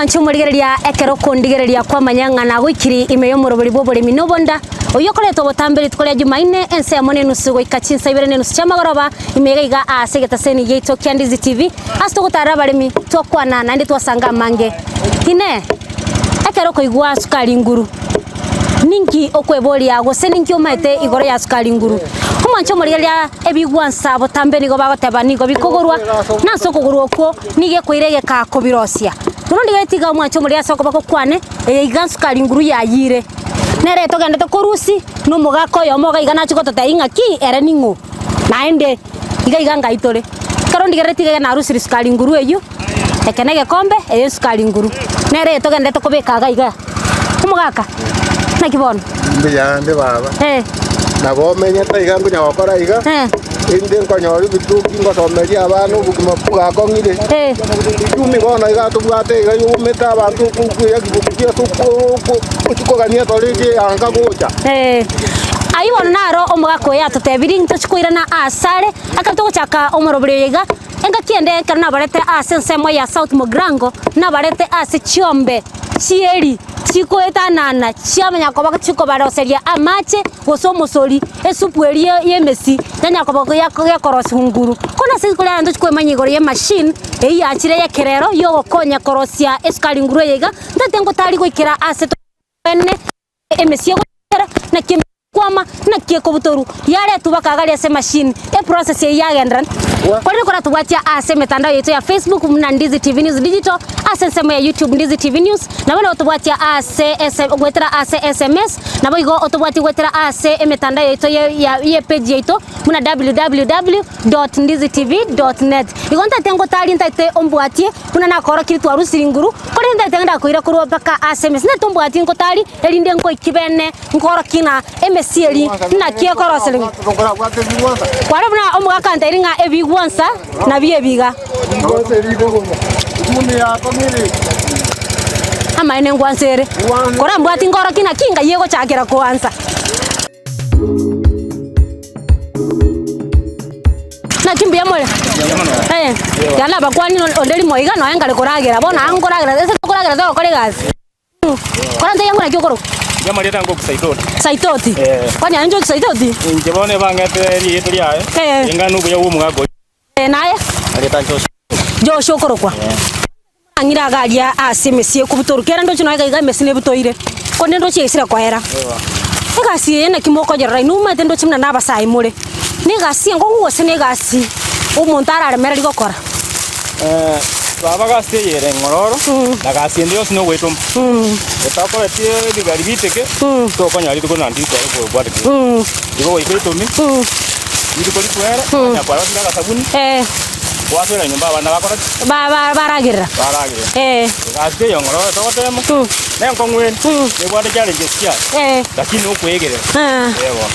Omwanche omorigereria ekero okondigereria kwamanya ng'a nagoikiri ime y'omoroberi bw'oboremi na obonda, oyio okoretwa botambe rituko ria Jumaine ensemo na enusu goika chinsa ibere na enusu chi'amagoroba ime iga iga aase egetaseni giaito kia Ndizi TV ase togotarera abaremi, twakwana naende twasanga amange. Inee! Ekero okoigwa sukari nguru, ninki okweboria gose ninki omaete igoro ya sukari nguru? Omwanche omorigereria ebigwansa botambe nigo bagoteba nigo bikogorwa, na ase okogorwa okwo nigo ekoira egeka kobirosia. Bono ndigeretie iga omwanche omorigereria ase okoboko kwane, eye iga nsukari nguru yayiire. Nere togendete korusia, na omogaka oyomo iga iga nachia gototebia ng'a ki ere ning'o? Naende iga iga ngai tore. Ekero ndigereretie iga iga narusirie sukari nguru eyio, Eke negekombe, eye esukari nguru, nere eye togenderete kobeka iga iga. Omogaka, naki bono? Mbuya ande baba. Eh. Nabo omenyete iga nkonya gokora iga, Eh. inde nkonyora ebituki ngosomeria abana obogima bwakong'ire. Eh. Uchumi bono iga tobwate iga youmete abanto okokuya kibuku ase ochi kogania tore eanga gocha. Eh. Ayio bono naro omogaka oyo atotebirie ntochi koirana asare, ekero togochaka omorobori oyo iga, Engaki ende ekero nabarete ase ensemo ya South Mugirango, nabarete ase chiombe chieri chikoetanana chiamanya koba chikobaroseria amache gose omosori, esupu eria y'emesi yanya koba gekorosigwa nguru. Bono ase rituko riane ntochi koemanya igoro y'emachine eyio yachire y'ekerero yogokonya korosia esukari nguru eye iga, ntagete ngotari goikera ase tobwene emesi egochera naki Kwama, naki ekobutorwa, yaretwa bakagaria ase emachine, eprocess eyio yagenderera. Korende koratobwatia ase emetandao yaito ya Facebook buna Ndizi TV News Digital, ase ensemo ya YouTube Ndizi TV News, nabo notobwatia ase ese goetera ase SMS, naboigo otobwatie goetera ase emetandao yaito ye ya ye page yaito buna www.ndizitv.net. Igo ntaete ngotarie ntaete ombwatie buna nakorokirie twarusiri nguru, korende ntaete ndakoira korwa mpaka ase emesa. Ntaete ombwatie ngotari erinde ngoikie bene. Nkorokia ng'a emesieri naki ekoroserigwa. Kware buna omogaka antebirie ng'a ebigwansa nabio ebiga. Amaene ngwansa ere. Korambwati nkorokia naki ngai egochakera koansa. Naki mbuya more? Eh, tiga nabakwanie onde rimo iga nonya nkare koragera, bono aa nkoragera ase tokoragera togokora egasi. Korente yango naki okorokwa? Inche amarieta ngoku Saitoti. Saitoti. Eh. Kwani aye nchoki Saitoti? Inche bono ebang'ete rieta riaye. Eh. Enga nobuya bwa omogaka oyio. Eh, naye? Arieta Joshua. Joshua okorokwa. Ang'ire iga aria ase emesie ekobutorwa. Kera ndoche nonya iga iga emesie nebutoire. Korende ndoche yaisire koera. Egasi eye naki mokoyerora inwe omanyete ndoche buna nabasae more. Na egasi enkong'u gose na egasi omonto araremererie gokora? Baba gasi eye ere eng'ororo, na gasi ende yonsi nogoetoma. Otakoreti ebigari biteke, tokonyora rituko naende rikore kobwate kende. Igo goika etomi, rituko rikwere, kwanya kwarosire agasabuni, gwasoera nyomba abana bakora ki? Ba- ba- baragerera. Baragerera. Egasi eye eng'ororo togotema, na enkong'u ere, nebwate challenges chiaye, lakini nokoegerera. Eeh bono.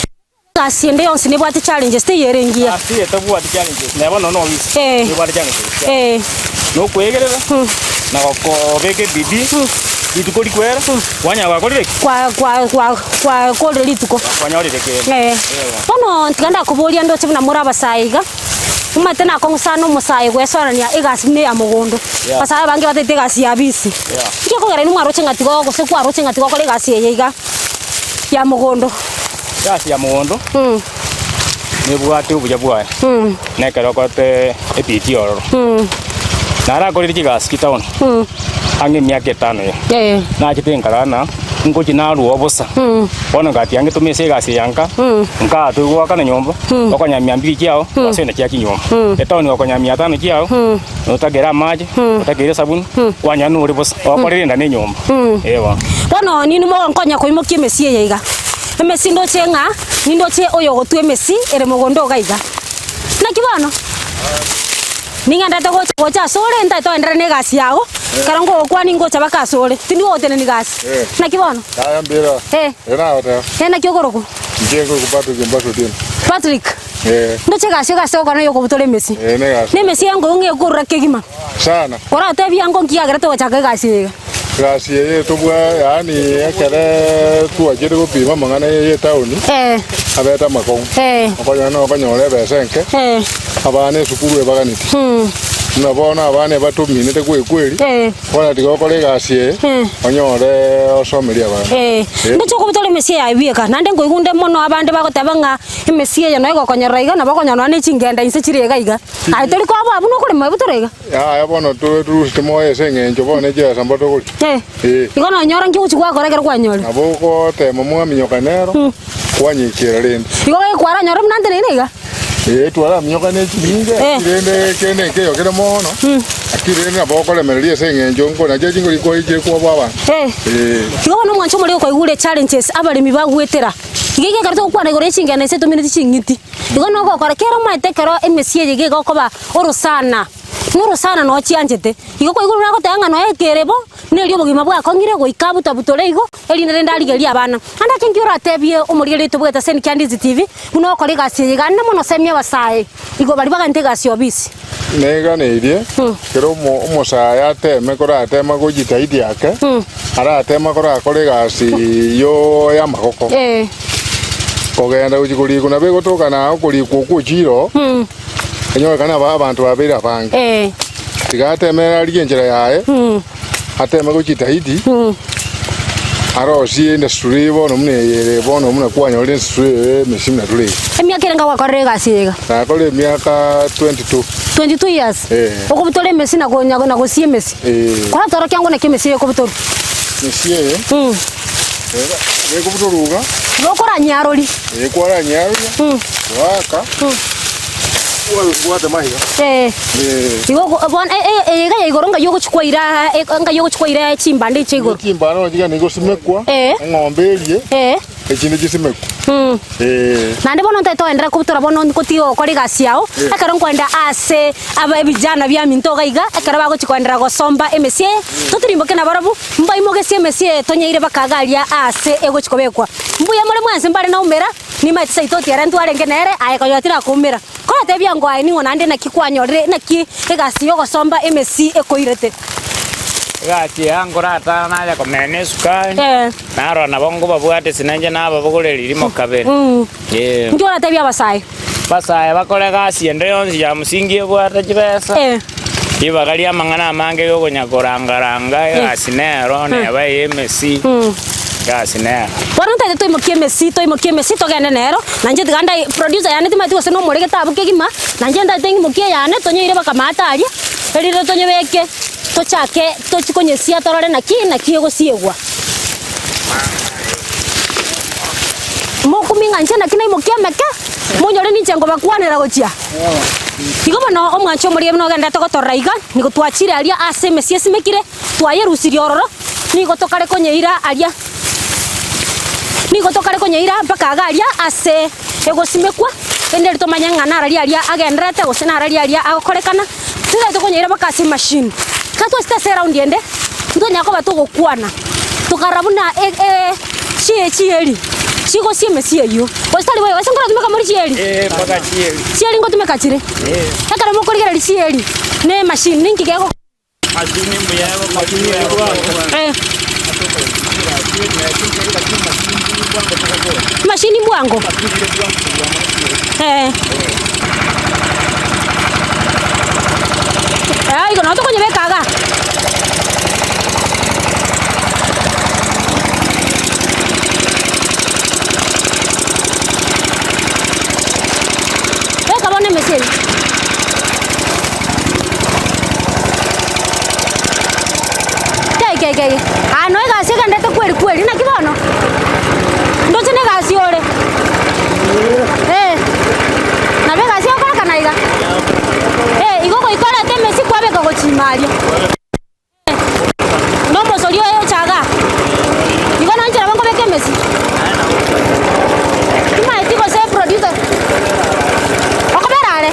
Egasi ende yonsi nebwate challenges teiyo ere engiya. Egasi eye etabwati challenges neba nonya nobisi Eh. nebwate challenges chiaye. Eh. Nokwegerera na gokobeka ebidii rituko rikwera kwanyara gwakorire ki? Kwa kwa kwa kwakorire rituko. Kwanyorire kende. Eh. Bono tiga ndakoboria ndoche buna more abasae iga, omanyete nakong'u sana omosae gwesoanania egasi buna eya mogondo. Yeah. Abasae abange batagete egasi ya bisi. Yeah. Nki ekogera inwe mwaroche ng'a tigo gose kwaroche ng'a tiga okore egasi eye iga ya mogondo? Egasi ya mogondo nebwate obuya bwaye, na ekero okorete ebidii ororo. Narakorire chigasi chitown ang'e emiaka etano iga, nachete nkarora ng'a ngochia narwa obosa, bono ngatiga ngetome ase egasi eye nka, nkaa togoakana nyomba, okonyora mia mbiri chiago, gwasenda chia chinyomba. Etown okonyora mia tano chiago, notakere amache, otakeire esabuni, kwanyora nore bosa, okorire enda na enyomba, eh bono. Bono ninwe mogonkonya koimokia emesie eye iga. Emesi ndoche ng'a nindoche oyogotwa emesi ere mogondo iga iga. Naki bono? Ning'endete gocha gocha asore ntaete toenderere na egasi yago, ekero ngogokwania ngocha mpaka asore, tindi gogotenenia gasi. Eh. Naki bono? Yaya mbira. Eh. Ere nagoteba. Eh naki okorokwa? Inche nkorokwa Patrick Mbasu Otieno. Patrick, Eh. ndoche egasi egasi ogokora na oyokobutora emesi. Eh, na egasi. Na emesi engoyo ng'a ekorora kegima. Sana. Koratebie ango nki yagerete gochaka egasi eye iga? Egasi eye tobwa yaani ekere twachire gopima amang'ana eye etaoni, Eh. abete amakong'u. Eh. Okonyora no okonyora ebesa enke, Eh. abana esukuru ebaganeti. Buna bono abana ebatominete kwekweri, Eh. bono tiga okore egasi eye, Eh. onyore osomerie abana. Eh. Eh. Ndoche okobutora emesie yaye bieka, naende nkoigwa mono abande bagoteba ng'a emesie eye noyo egokonyerera iga, nabo okonyora nonya ne chingenda inse chire iga iga. Aye tori koboa buna okorema ebutora iga? Yaya bono torusete moyo ase eng'encho bono echibesa mbotogoria. Eh. Eh. Igo nonyora nki ogochia gwakora ekero kwanyora? Nabo ogotema mwaminyoka nero, kwanyekera rende. Igo gekwaranyora buna nteneine iga? Eh, twaraminyoka ne chinyinge, Eh. rende kende nkeiyo kere mono, lakini rende nabo okoremereria ase eng'encho nko nachio chingori kwaichire kwoboa abanto. Eh. Eh. Igo bono omwancho omorero kwaigure challenges abaremi bagwetera. Iga iga ekero togokwana igoro ya chingena ase tomineti ching'iti. Igo nogokora kera omanyete ekero emesie eye iga egokoba orosana, na orosana noo chianchete. Igo kwaigure buna agoteba ng'a noe ekere bo, neri obogima bwakong'ire goika abutabutore igo, erinde rende arigererie abana. Naende ake nki oratebie omorigereria oito bwete ase Nicky Andizi TV, buna ogokora egasi eye iga, naende mono semia abasae igo baria bagente egasi ya obisi. Neganeirie, kera omo- omosae ateme koratema gojitahidi ake, aratema korakora egasi yo y'amagoko. Eh. Kogenda gochia korikwa nabo egotoka na okorikwa okwo chiro, enyorekane aba abanto babeire abange. Eh. Tiga ateme arigie enchera yaye, ateme gochitahidi, arosie endasuri bono buna eye ere bono buna kwanyorire ensuri eye emesii buna tore iga. Emiaka erenga gwakorire egasi eye iga? Nakorire emiaka 22. 22 years? Eh. Okobutora emesi na konya na gosia emesi? Eh. Koratorokia ng'o naki emesi eye ekobutorwa? Emesi eye, Ekobutorwa iga. Igo okoranyiaroria. Ee, kwaranyiaroria, goaka, bwate maiga. Ee. Igo oko bono eye iga ya igoro ngai ogochia kwaira ngai ogochia kwaira chimbande echi igoro. Chimbande nonya chigani gosimekwa, eng'ombe erie, echinde chisimekwe. Naende bono ntaete toenderere kobutora bono ngotiga gokora egasi yao, ekero nkoenda ase aba ebijana biaminto iga iga, ekero bagochia koenderera gosomba emesie eye, totirimboke nabarabwo, Mbaimogesie emesie eye tonyeire bakaga aria aase egochia kobekwa. Mbuya more mwensi mbare naumera, nimaete saitoti ere ntwarenge nere, aye konya tirakoumera. Koratebia ngo aye ning'o naende naki kwanyorire naki egasi y'ogosomba emesi ekoirete. Egasi eye nkoratara naye komena esukari, Eh. narora nabo nkobabwate ase nainche nababogoreri rimo kabere. Eh. Inki oratebie abasae? Abasae bakore egasi ende yonsi ya msingi ebwate chibesa. Eh. Ribaga ri'amang'ana amange y'okonya-korangaranga, egasi nero, neba ey'emesi, egasi nero. Bono ntaete toimokie emesi, toimokie emesi togende nero, na inche tiga ndai producer yane timanyeti gose nomore getabu kegima, na inche ntaete ng'imokie eyane tonyeire mpaka maate aria, erinde tonyebeke tochake tochi konyesia torore naki naki egosiegwa. Mokumia ng'a inche naki naimokia emeke, monyore ninche nkobakwanera gochia. Igo bono omwancho omoria buna ogenderete gotorora iga, nigo twachire aria ase emesie esimekire, twayerusirie ororo, nigo tokare konyeira aria, nigo tokare konyeira mpaka iga aria ase egosimekwa, rende erio tomanye ng'a nararia aria agenderete gose nararia aria agokorekana, totagete konyeira mpaka ase emachine. Ekero twachete ase eround ende, ntonyara koba togokwana, tokarora buna e- e chie chieri chigosia emesie eyio, gose tari boigo, gose nkoratumeka more chieri? Ee, mpaka chieri. Chieri ngotumeka chire? Ee. Ekero mokorigereria chieri na emachine ninki gego. Machine mbuya egokora. Eh. Machine mbwango? Eh. Eh, igo nabo tokonyebeka igaa. Beka bono emesie eyio. Kei kei kei. Aa no egasi egenderete kweri kweri, naki bono? Ndoche na egasi ore. Eh. Nabo egasi egokorekana iga. Eh, igo goika orete emesie kwabeka gochia ime aria. Nomosori oye ocha igaa. Igo nanche nabo nkobeka emesi. Timaeti gose producer. Okobera are.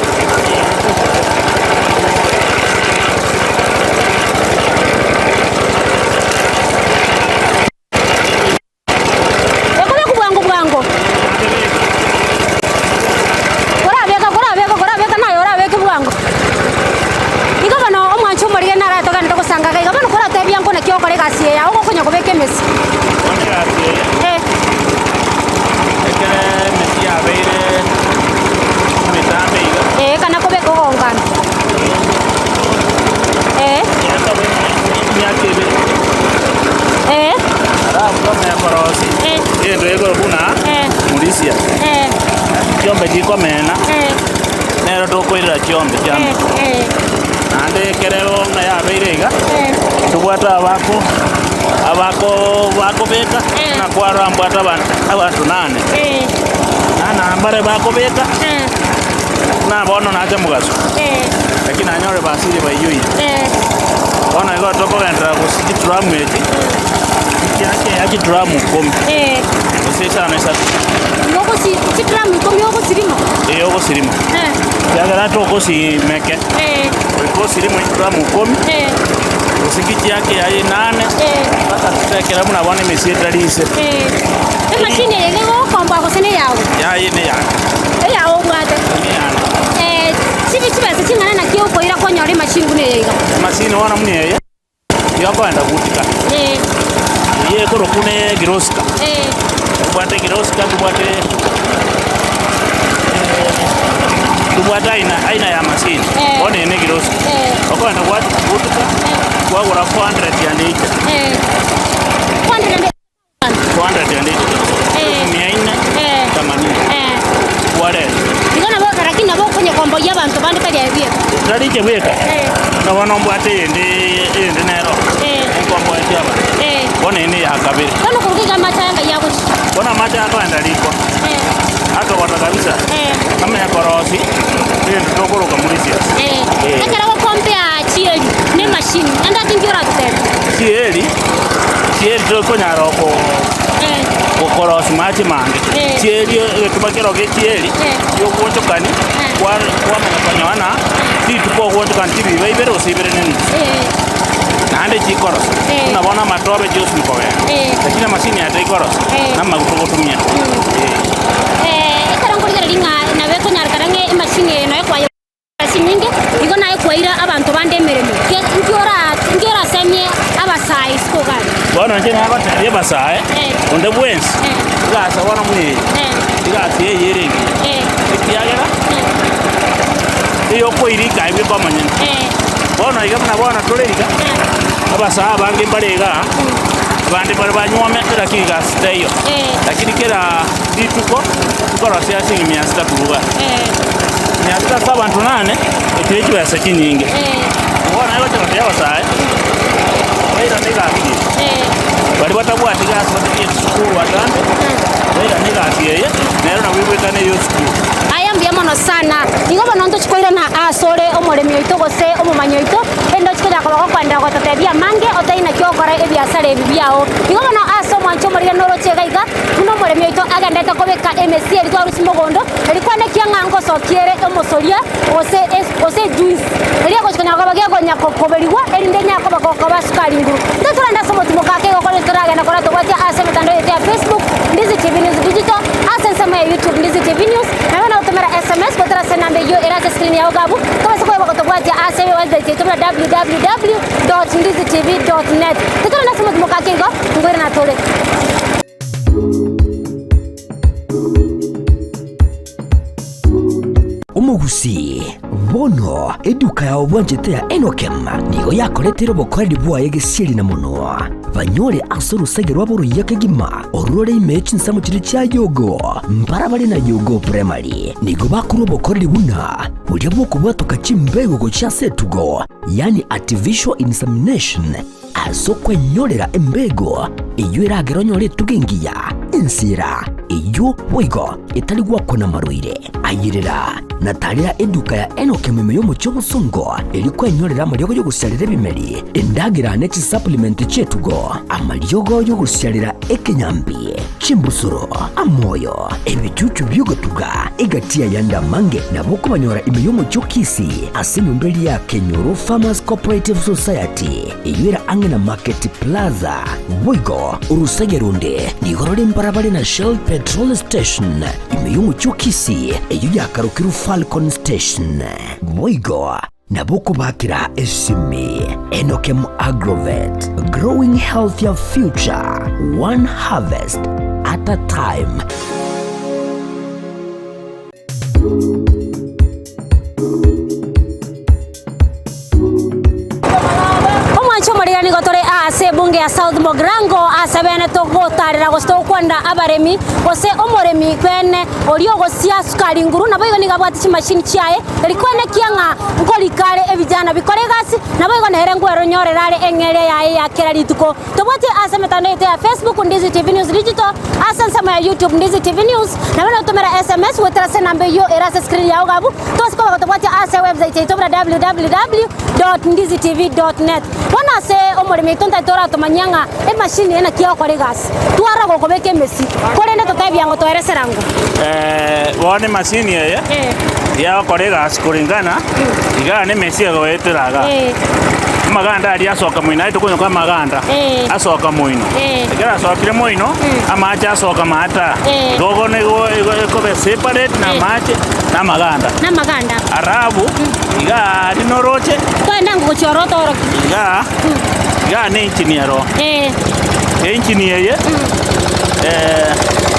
Ekobekwa bwango bwango. Korabeka korabeka korabeka naye orabeke bwango. Igo bono omwancho omorige nare togenderete gosanga iga iga bono koratebia nko naki ogokora egasi eye. kobeka emesi. Bono egasi eye, Eh. ekere emesi yabeire emetambe iga. Eh, ekana kobeka ogongana. Eh. Emiaka ebere. Eh. Alafu twamanya korosia Eh. egento gekoro buna Eh. murisia. Eh. Chiombe chikomena Eh. nero tokoirera chiombe chiambe. Eh. Eh. Naende ekere ng'a yabeire iga, Eh. tobwate abako abako bakobeka Eh. buna kwarora mbwate abanto abanto nane. Eh. Nana mbare bakobeka Eh. buna bono nacha mogaso. Eh. Lakini nanyore basire baiyoire. Eh. Bono igo tokogenderera gose chidrum echi, chiakeya chidrum ikomi Eh. gose isano isato. Igo ogosi chidrum ikomi ogosirima? Ee ogosirima. Eh. Ekiagera togosimeke, Eh. goika osirime chidrum ikomi, Eh. gose ki chiakeya inane, Eh. mpaka totekere buna bono emesie etari inse. Eh. Emachine eye nigo ogokomboa gose neyao? Yaye neyane. Eyao obwate? Neyane. Eh, chibi chibesa ching'ana naki okoira konyora emachine buna eye iga? Emachine bono buna eye. Yokoenda gutika. Eh. Eyio ekorokwa ne girosika. Eh. Tobwate girosika, tobwate tobwate aina aina ya machine. Eh. Bono eye ne girosika. Eh. Okoenda gutika, Eh. kwagora 480. Eh. 480. 480. Eh. Mia nne Eh. themanini. Eh. Kwareta. Igo nabo lakini nabo okonyekomboyia abanto bande tari aye bweka. Tari inche bweka. Eh. Na bono mbwate eyende eyende nero. Eh. Enkomboetie abanto. Eh. Bono eye neya kabere. Bono koruga iga amache aya ngai agochia. Bono amache akoenda riko. Eh. Atogota kabisa. Eh. Amanye korosia egento tokoroka murisias. Eh. Eh. Ekero ogokompea chieri ne emachine, naende aki nki oratotebie? Chieri, chieri tokonyara oko Eh. gokorosia mache mange. Eh. Chieri egetuba kero gie chieri, Eh. giogwochokani, Eh. kwa kwamanya konyoa na rituko ogwochokani chibiba ibere gose ibere na enusu. Eh. Naende chikorosa, Eh. buna bono amatobe chionsi nkogenda. Eh. Lakini emashini eye teikorosa, Eh. na amaguta ogotumia. Eh. Eh, ekero nkorigereria ng'a nabo ekonyarekana ng'a emachine eye noyo kwaye chinyinge, igo naye kwaira abanto bande emeremo. Ki nki ora nki orasemie abasae isiko iga aria? Bono inche nagotebia abasae, Eh. onde bwensi, Eh. egasi bono buna eye, Eh. egasi eye ere engiya, Eh. ekiagera, Eh. eyokoira ikae bweka omonyene. Eh. Bono iga buna bono tore iga, Eh. abasae abange mbare igaa, abande mbare banywomete lakini egasi teiyo. Eh. Lakini kera rituko, nkorosia ase mia sita koruga. Eh. Mia sita ase abanto nane, echio chibesa chinyinge. Eh. Bono naye gocha gotebia abasae, bairane egasi eye. Eh. Baria batabwati gasi batachieti sukuru atambe, bairane egasi eye, nero nabo ebwekane eye esukuru. Aya mbuya mono sana. Igo bono ntochi koirana asore omoremi oito gose omomanyi oito, erinde ochi konya koba gokoenderera gototebia amange otari naki ogokora ebiasara ebi biao. Igo bono ase omwancho omorire noroche iga iga, buna omoremi oito agenderete kobeka emesie eria twarusia mogondo, erio kwanekia ng'a ngosokia ere omosoria gose gose ejuice, eria egochi konya koba gekonya koberigwa erinde enyare koba koba sukari nguru. Intwe torende ase omotimoka ake igo korende toragenda kora tobwatia ase emetandao yaito ya Facebook, Ndizi TV News Digital, ase ensemo ya YouTube Ndizi TV News, naende nogotomera SMS goetera ase enamba eyio ere ase escreen yao iga abwo, tobase koeba gotobwatia ase ewebsite yaito buna www dot ndizi tv dot net. Titorende ase omotimoka ake igo, nkoirana tore. Omogusii, bono eduka yao bwanchete ya Enokem nigo yakoretire obokoreri bwaye gesieri na monwa. Banyore ase orosege rwabo oruya kegima orore ime chinsemo chiria chia Yogo, mbarabare na Yogo Primary. Nigo bakorwa obokoreri buna boria bw'okobwatoka chimbego gochia ase etugo, yaani artificial insemination, Ase okwenyorera embego eyio eragere onyore etugo engiya, ensira eyio boigo etari gwakwa namarwaire. Ayerera na tarera eduka ya Enock ememe y'omochie obosongo erio kwenyorera amariogo y'ogosiarera ebimeri, endagera ne chisupplement chi'etugo, amariogo y'ogosiarera ekenyambi, chimbusuro, amoyo, ebichuchu bi'ogotuga, egati y'ayande amange nabo okobanyora ime y'omochie o Kisii ase enyomba eria ya Kenyoro Farmers Cooperative Society. Eyio ere ang'e na Market Plaza. Boigo orosege ronde nigo rore mbarabare na Shell Petrol Station ime y'omochie o Kisii, eyio yakarokirwe Falcon Station. Boigo. Nabo okobakera esimi. Enokem Agrovet, growing healthier future, one harvest at a time. Omwancho omorero nigo tore ase ebunge ya South Mugirango ase bene togotarera gose togokwanda abaremi gose omoremi bene oria ogosia sukari nguru naboigo nigo abwate chimashini chiaye eri kwenekia ng'a nkorika are ebijana bikore egasi naboigo nere nkweronyorera are eng'eria yaye ya kera rituko. Tobwatie ase emetandao yaito ya Facebook, Ndizi TV News Digital, ase ensemo ya YouTube, Ndizi TV News, nabo notomera SMS goetera ase enamba eyio ere ase screen yao iga abwo. Tobase koba gotobwatia ase ewebsite yaito buna www.ndizitv.net. Bono ase omoremo oito ntari toratomanyia ng'a emachine eye naki egokora egasi. Twarora gokobeka emesi, korende totebia ngo toeresera ngo. Bono emachine eye yagokora egasi kulingana igaa nemesi egoetera igaa. Amaganda aria asoka moino, aye tokonywa amaganda asoka moino. Ekero asokire moino, amache asoka maata. Igo bono igo igo ekobe separate na amache na amaganda. Na amaganda. Alafu, iga aria noroche, Twende ango gochia ororo toorokie. igaa, igaa ne engine ero. Engine eye,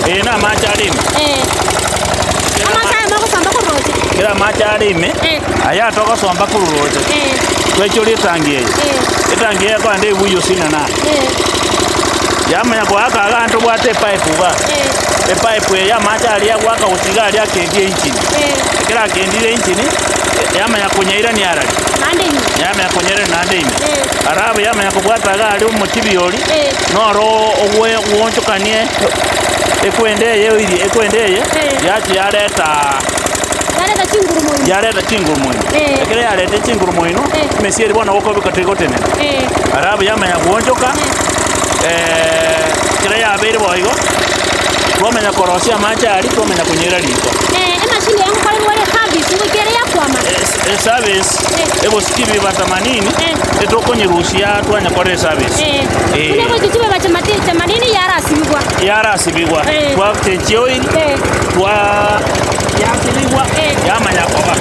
eye na amache are ime. Amache aya mogosomba korwa roche. Kera amache are ime, aya togosomba korwa roche. Twaichoria etangi eye, etangi eye ekogenda ebuya osinana aa. Yamanya goaka iga ntobwate epipe igaa, epipe eye amache aria agoaka gochia iga aria akendia engine. Ekero akendire engine, yamanya konyairania arari, yamanya konyairania naende ime. Alafu yamanya kobwata iga aria omochibi oria, noro ogwe gwonchokanie ekwende eye oirie ekwende eye, yachia yareta. Yareta chinguru moino. Yareta chinguru moino. Ekero yareta chinguru moino, emesie eria bono gokobeka tegotenena. Alafu yamanya goonchoka, ekero yabeire boigo, twamanya korosia amache aria, twamanya konyera riko. Emachine eye ngokorerwa ere service goika ere yakwama. Eservice, egosiki bibata themanini, etokonyerusia twanyakora eservice. Buna egoika chibeba themanini yarasibigwa. Yarasibigwa, twachenchia oil, twa yasibigwa, yamanya koba.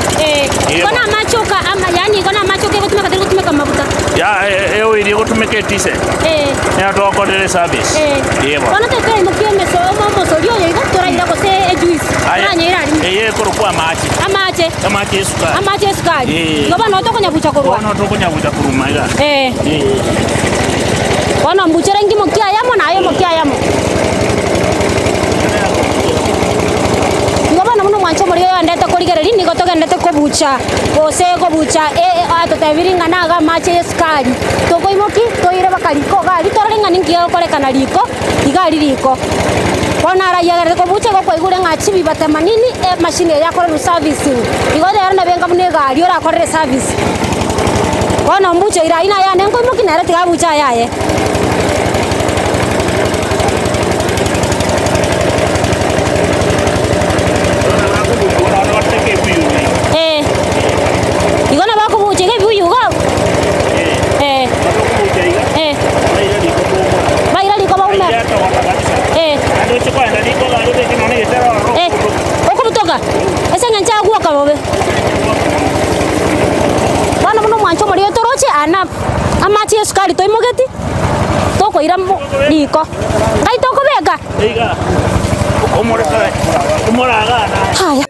Igo na amache oka ama yaani igo na amache oka egotumeka teri gotumeka amaguta. Ya eoil egotumeka edisel, nero togokorera eservice. Ee bono. Bono tokoimokia emeso omosori oyo iga toraira gose ejuice, toranyeire aria. Eye ekorokwa amache. Amache. Amache esukari. Amache esukari. Igo bono tokonyabucha korwa. Bono tokonyabucha korwa iga. Bono mbuchere nkimokia ayamo na aye omokia ayamo. Igo bono buna omwancho omoria oyoendete korigereria nigo togendete kobucha gose kobucha atotebirie ng'a naga amache y'esukari tokoimokia toire mpaka riko iga aria torore ng'a ninki gegokorekana riko iga aria riko. Bono arayiagerete kobucha igo kwaigure ng'a chibiba themanini emachine eye yakorerwa servicing. Igo rero nabe enga buna egari orakorere eservice. Bono mbuche ira ayio naye ane nkoimokia nere tiga abuche ayaye. Eh, igo nabo akobucha iga ebibuyu iga abwo. Eh. Eh. Baira riko baumera. Eh. Eh, okobutoka ase eng'encho agwoka bobe. Bono buna omwancho omoria toroche aa na amache ya esukari toimogeti, tokoira mo riko. Ngai tokobeka? Haya.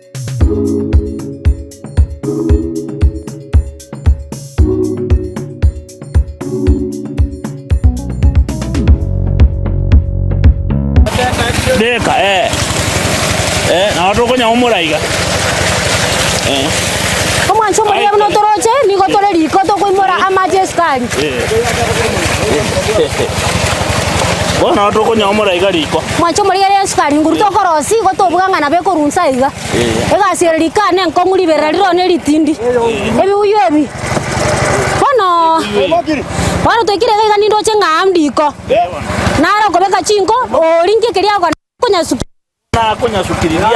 Beka eh. Eh, nabo tokonyaumora iga. Eh. Omwancho omoria buna otoroche, nigo tore riko tokoimora amache esukari. Bono nabo tokonyaumora iga riko. Omwancho omoria ere esukari nguru tokorosia igo tobuga ng'a nabo ekorunsa iga. Egasi ere riko ane enkong'u riberera rire one ritindi. Ebibuyu ebi. Bono, bono twaikire iga iga nindoche ng'a aa ndiko. Nare okobeka chinko, oringie keria agokora konyasukia. Nakonyasukiriria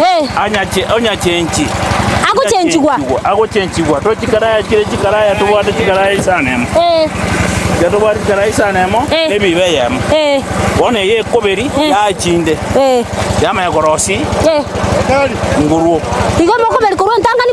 Eh. anyache onyachenchi Agochenchigwa. Agochenchigwa tochikaraya chire chikaraya tobwate chikaraya isano emo. Eh. Ekero tobwate chikaraya isano emo, Eh. nebibe eyemo. Eh. Bono eye ekoberi Eh. yachinde Eh. yamanya korosia Eh. nguruo. Igo mokoberi korwa entang'ani.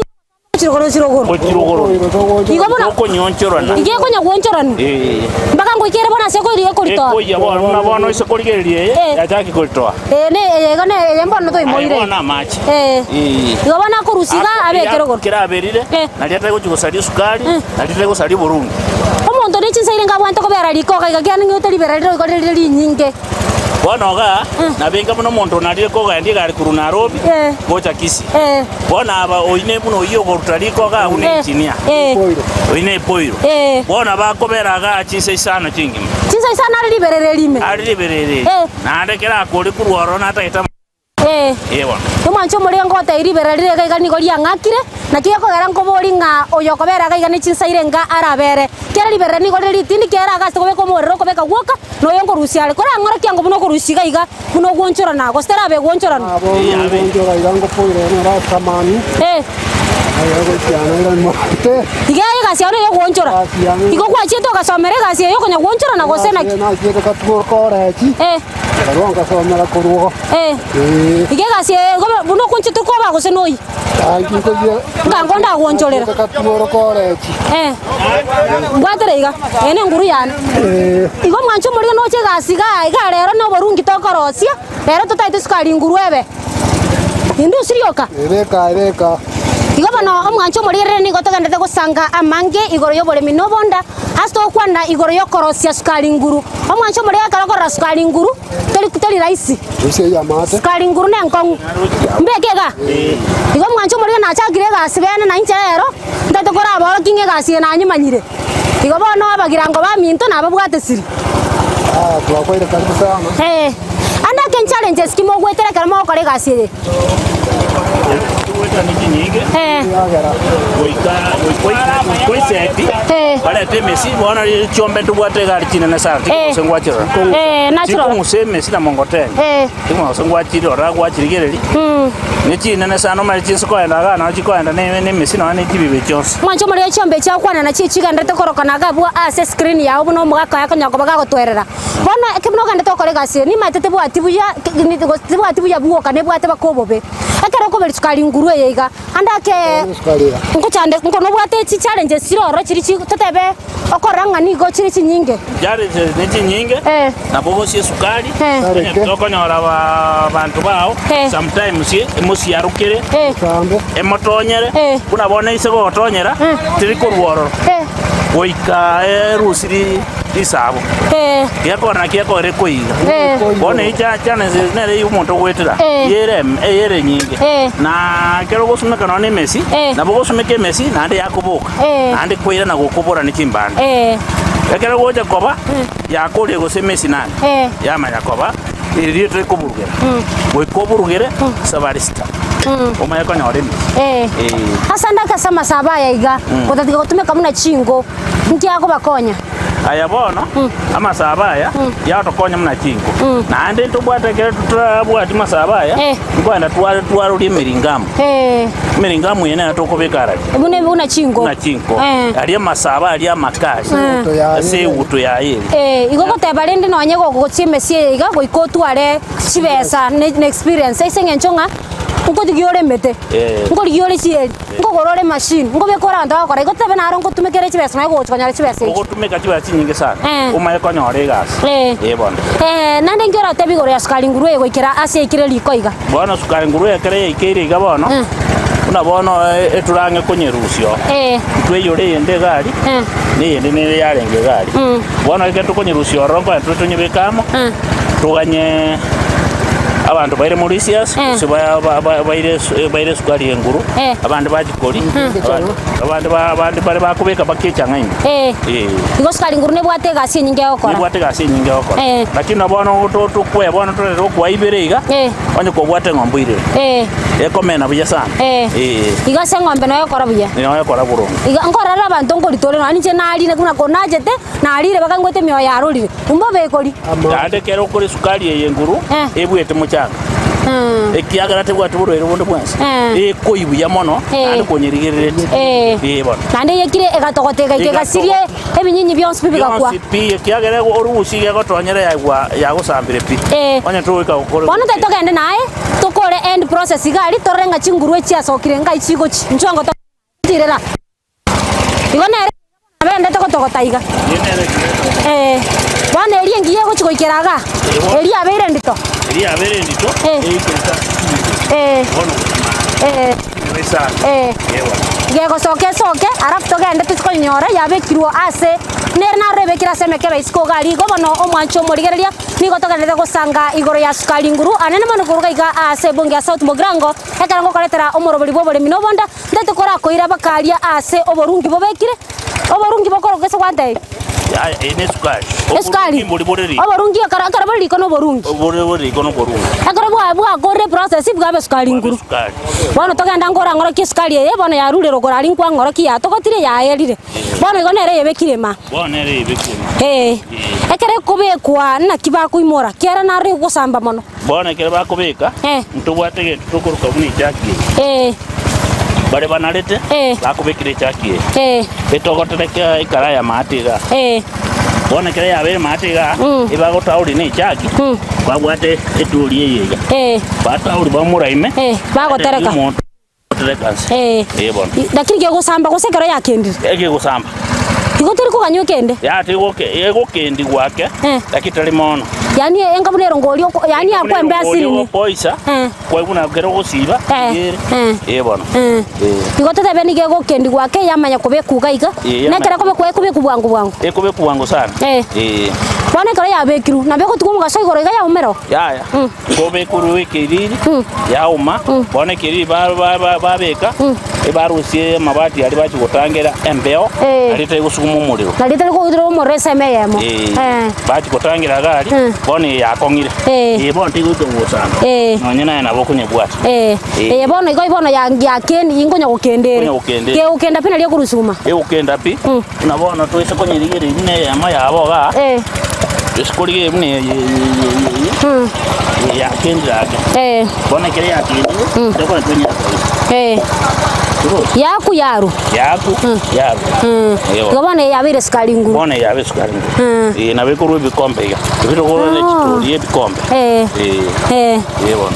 Gochia rogoro. Gochia rogoro. Igo bono Tokonyionchorana. igo ekonya gwonchorana. Eh. Mpaka ngoikere bono ase ekori ekoritoa. Ekoyia bono buna bono ase korigereria eye Eh. yachaki koritoa. Eh, ne eye igo ne eye mbono Aye toimoire. bono amache. Eh. Eh. Igo bono akorusia iga abeke rogoro. Keraberire Eh. naria atari gochia gosaria esukari Eh. naria atari gosaria oborungi. Omonto ne chinsa ire ngabwate kobera riko iga iga kiane ng'ote ribera rire igo rire rinyinge. Bono iga nabenga buna omonto onarire kogendia egari korwa Nairobi Eh. gocha Kisii. Eh. Bono aba oine buna oyio okoruta riko iga agwo ne Eh. engineer. Eh. Oine epoiro. Eh. Bono bakobera igaa chinsa isano chingima. Chinsa isano are riberera erime. Are riberera eri. Eh. Naende kera akore korwa ororo natagete ama. Eh. Eh bono. Omwancho omoria ngotebia riberera rire iga iga nigo riang'akire, naki gekogera nkobori ng'a oyo okobera iga iga ne chinsa ire enga arabere. Kera riberera nigo rire ritindi kera iga ase kobeka omorero okobeka gwoka, na oyo nkorusia are. Korang'ore kiango buna okorusia iga iga, buna ogwonchorana, gose terabe egwonchorana. Bono ngwonchora iga ngopoire nere ase amani. Eh. Iga egasi yao neye ogwonchora. Igo gwachiete ogasomera egasi eye okonya gwonchorana gose naki? Nachiete katuo korechi. Eh. Nkarwa ngasomera korwa. Eh. Iga egasi eye igo buna okwonchete koba gose noyi? Nkango ndagwonchorera. Katuo korechi. Eh. Mbwatera iga. Eye nenguru yane. Igo mwanche omorige noche egasi igaa iga rero na oborungi tokorosia, rero totaete sukari nguru ebe. Indusi rioka. Ebeka ebeka. Igo bono omwanche omorigerere nigo togenderete gosanga amange igoro y'oboremi na obonda, ase togokwana igoro y'okorosia sukari nguru. Omwanche omorigerere ekero okorora sukari nguru, tori tori rahisi. Sukari nguru nenkong'u. Mbeke igaa? Igo omwanche omorigerere nachakire egasi bene na inche rero, ntagete koraborokie ng'a egasi eye nanyemanyire. Igo bono abagirango baminto nababwate siri. Eh. Ande ake challenges ki mogwetera ekero mogokora egasi eye? Togwetera ne chinyinge Eh. goika goika eseti Eh. barete emesi bono chiombe ntobwate egari chinene sana Eh. chikong'usa ngwachirora Eh, natural. chikong'usa emesi na mongoteni Eh. chikong'usa ngwachirora gwachirigereria Mm. ne chinene sana omanye chinse koenda igaa nabo chikoenda ne ne emesi nonya ne chibibe chionsi. Mwanche omorero chiombe chiagokwana nachio echigenderete korokana iga abwo ase escreen yao buna omogaka oye akonya koba gagotwerera. Bono ekero buna ogenderete gokora egasi eye, nimaete tebwati buya tebwati buya bwoka nebwate baka obobe. Ekero okoberia sukari nguru eye iga, ande ake nkochande nko nobwate chichallenges chire ororo chiria chi totebe okorora ng'a nigo chire chinyinge. Challenges ne chinyinge, Eh. nabo ogosia esukari, Eh. onye tokonyora abanto bao, Eh. sometimes emosiarokere, Eh. emotonyere, Eh. buna bono ase gogotonyera, Eh. teri korwa ororo, Eh. goika erusiri Risabo. Eh. Gekora naki ekore koiga. Eh. Bono eyi cha- challenges nere eywo omonto ogoetera. Eh. Yere em- eyere enyinge. Eh. Na ekero ogosumeka nonya na emesi, Eh. nabo ogosumeka emesi naende yakoboka. Eh. Naende koirana gokobora ne chimbande. Eh. Ekero gocha koba, yakorire gose emesi nane. Eh. Yamanya koba, erio tokoburugera. Goika oburugere, sabari sita. Omanye konyora emesi. Eh. Eh. Ase ande ase amasabo aya iga, gotatiga gotumeka buna chingo, Inki akobakonya? Aya bono, amasabo aya yatokonya buna chinko. Naende ntobwate ekero totabwati masabo aya, Eh. nkoenda tware twaroria emiringamu. Eh, Emiringamu eye nero tokobeka arari buna buna chinko. buna chinko. Eh. Aria amasabo aria amakasi Eh. ase eguto yaye ere. Eh, igo goteba rende nonye gogochia emesie eye iga goika otware chibesa ne ne experience ase eng'encho ng'a nkotigia oremete, Eh. nkorigia ore chieri. Nkogora ore emashini, nkobeka ore abanto bagokora igo tobe naro nkotumekera chibesa nonya gocha konyora chibesa echi. Ogotumeka chibesa chinyinge sana, Eh. omanye konyora egasi. Eh. Eh bono. Eh, naende inki oratebie igoro ya sukari nguru eye goikera ase yaikire riko iga? Bono sukari nguru ekero yaikeire iga bono, Eh. buna bono eturange konyerusia oo. Eh. Ntweyore eyende iga aria, Eh. na eyende nere yarenge iga aria. Mm. Bono ekero tokonyerusia ororo nkonya tore tonyebeke amo, Eh. toganye abanto baire Mauritius, Eh. gose ba- ba- ba- baire esu- baire esukari enguru, Eh. abande bachikori, abande abande ba- abande bare bakobeka mpaka echang'a ime. Eh. Eh. Igo sukari nguru nebwate egasi enyinge egokora. Nebwate egasi enyinge egokora. Eh. Lakini na bono to- tokwea bono torere okwa ibere iga, Eh. onye kobwate eng'ombe oirere. Eh. Ekomena buya sana. Eh. Eh. Igo ase eng'ombe noyo ekora buya. Noyo ekora boronge. Iga nkorora abanto nkoritore nonya ninche narire buna konachete, narire mpaka ngoete emioyo yarorire. Mbobe ekori. Naende ekero okore esukari eye enguru, Eh. ebwete mochanga, ekiagera tebwati borwaire bonde bwensi, Eh. ekoi buya mono, Eh. naende konyerigereretie. Eh. Eh, bono. Naende eyekire egatogota egaika egasirie ebinyinyi bionsi pi bigakwa. Bionsi pi, ekiagera orugusi iga egotonyera yaigwa yagosambire pi. Eh. Onye togoika gokora Bono tari togende naye, tokore end process iga aria, torore ng'a chinguru echiasokire ngai chigochi. Inchuo ngoto. Tirera. Igo nere abendete gotogota iga. Eh, bono eria engiya egochi goikera igaa, eria yabeire endito. Eria yabeire endito, Eh. eikerete ase ching'encho. Eh. Bono gotamana. Eh. Nigo esano. Eh. Eh bono. Gegosoka esoke, alafu togende tochi konyora yabekirwe ase, nere naro ebekire ase emekebe isiko iga aria igo bono omwancho omorigereria, nigo togenderete gosanga igoro ya sukari nguru, anene mono koruga iga ase ebunge ya South Mugirango, ekero ngokoretera omorobori bw'oboremi na obonda, Ntaete korakoira bakaria aase oborungi bobekire, oborungi bokorokwa gese gwantebia. Yaya, eye nesukari. Esukari. Oborungi mbori bore riko. Oborungi ekero ekero bore riko noborungi. Bore bore riko noborungi. Ekero bwa bwakorire eprocess bwaba esukari Bwaba nguru. esukari. Bono togenda nkorang'orokia esukari eye bono yarure rogoro aria nkwang'orokia yatogotire yaerire. Bono igo nere eyebekire maa. Bono nere eyebekire maa. Ee. Ekero ekobekwa naki bakoimora, kiara naro egosamba mono. Bono ekero bakobeka, Eh. ntobwate egento tokoroka buna echaki eye. Eh. Baria banarete, Eh. bakobekera echaki eye. Eh. Etogotereka ekara y'amaate igaa. Eh. Bono ekero yabeire maate igaa, Mm. ebagotauri na echaki, Mm. babwate etuuri eye iga. Eh. Batauri baumora ime, Eh, bagotereka. omonto otereka nse. Eh. Eh, bono. Lakini kegosamba gose ekero yakendire? Ekegosamba. Igo tori koganywa ekende? Yaya tigoke egokendigwa ake, Eh. lakini tari mono. Yaani enga buna erongori oko yaani akwembe asinini. Okoisa, Eh. kwaigwa buna kere ogosiba, Eh, iyere. eh. Eh, bono. Eh. Eh. Igo totebe nigo egokendigwa ake yamanya kobekwa iga iga, Eh, yamanya na ekero ekobekwa ekobekwa bwango bwango. Ekobekwa bwango sana. Eh. Eh. Bono ekero yabekirwe, nabo egotigwa omogaso igoro iga yaumera oo? Yaya. Mm. Nkobekorwe ekeriri, yauma, bono ekeriri babeka, ebarusie amabati aria bachia gotangera embeo, Eh. nario etari gosuguma omorero. Nario etari kogutera omorero ensemo eyemo. Eh, Eh. bachia gotangera iga aria, Eh. bono eye yakong'ire. Eh. Eye bono tegoika gosamba. Eh. Nonye naye nabo okonyebwata. Eh. Eh. Eye bono igo bono ya yakendi inkonya gokenda ere. Nkonya gokenda ere. Kegokenda pi nario ekorusuma. Egokenda pi, Mm. buna bono toise konyerigereria buna eyemo yabo igaa, Eh. Toise korigereria buna eye eye eye eye yakendire ake. Eh. Bono ekero yakendire, tokona twenyara koria. Eh. Torochi? Yaku yaru. Yaku yaru. Igo bono eye yabeire sukari nguru. Bono eye yabeire sukari nguru. Eh, nabo ekorwa ebikombe iga. Ebi tokora Ah. chitori ebikombe. Eh. Eh. Eh. Eh bono.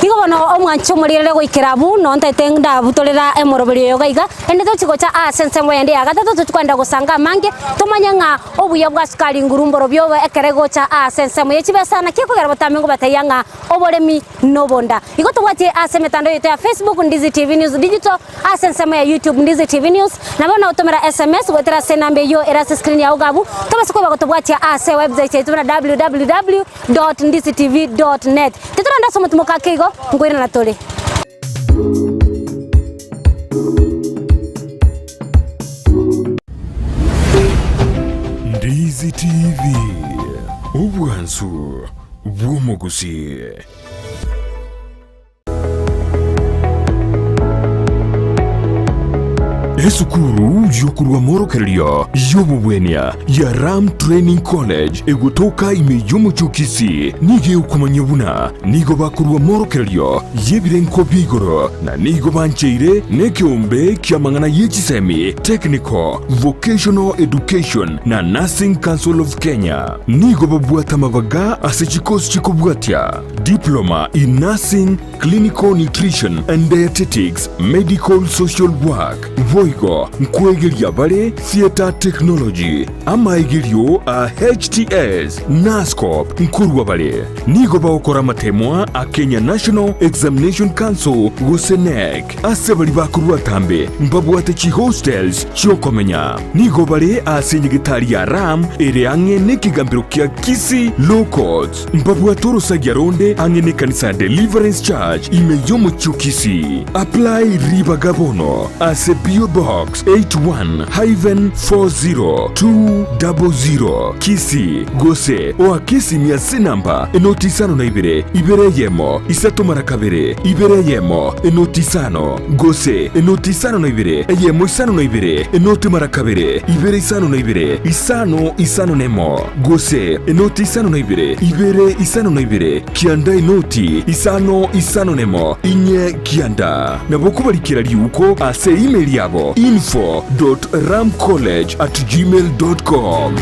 Igo bono omwanche omorierere goikera abwo, nontaete ndabutorera emoroberi oyo iga iga, ende tochi gocha ase ensemo eyende ya gatato tochi kogenda gosanga amange, tomanye ng'a Obuya bwa sukari nguru mborobio obo ekero egocha aase ensemo ye chibesa, naki ekogera botambe ngobatebia ng'a oboremi nobonda. Igo tobwatie ase emetandao yaito ya Facebook Ndizi TV News Digital, ase ensemo ya YouTube Ndizi TV News, nabo nogotomera SMS goetera ase enamba eyio ere ase screen yao iga abwo, tobase koba gotobwatia ase ewebsite yaito buna www.ndizitv.net. Titorende ase omotimoko ake igo, nkoirana tore. Ndizi TV, obwansu bw'omogusii. Esukuru y'okorwa amorokererio y'obobwenia ya Ram Training College egotoka ime y'omochie o Kisii nigo egokomanyia buna nigo bakorwa amorokererio y'ebirengo bia igoro na nigo bancheire nekeombe ki'amang'ana ye chisemi, Technical, Vocational Education na Nursing Council of Kenya. Nigo babwate amabaga ase chikosi chikobwatia, Diploma in Nursing, Clinical Nutrition and Dietetics, Medical Social Work, boigo nkwegeria bare Theatre Technology, amaegerio a HTS, Nuscop nkorwa bare. Nigo bagokora amatemwa a Kenya National Examination Council gose KNEC. Ase baria bakorwa atambe mbabwate chihostels chi'okomenya. Nigo bare ase enyegetari ya Ram ere ang'e nekegambero kia Kisii Law Courts. Mbabwate orosagia ronde ang'e nekanisa ya Deliverance Church ime y'omochie o Kisii. Apply ribaga bono ase PO Box 81-40200 Kisii gose oake esimi ase enamba enoti isano na ibere, ibere eyemo, isato mara kabere, ibere eyemo, enoti isano, gose enoti isano na ibere, eyemo isano na ibere, enoti mara kabere, ibere isano na ibere, isano isano nemo, gose enoti isano na ibere, ibere isano na ibere, kianda enoti isano isano nemo, inye kianda. Nabo kobarikera riuko ase email yabo info dot ramcollege at gmail dot com.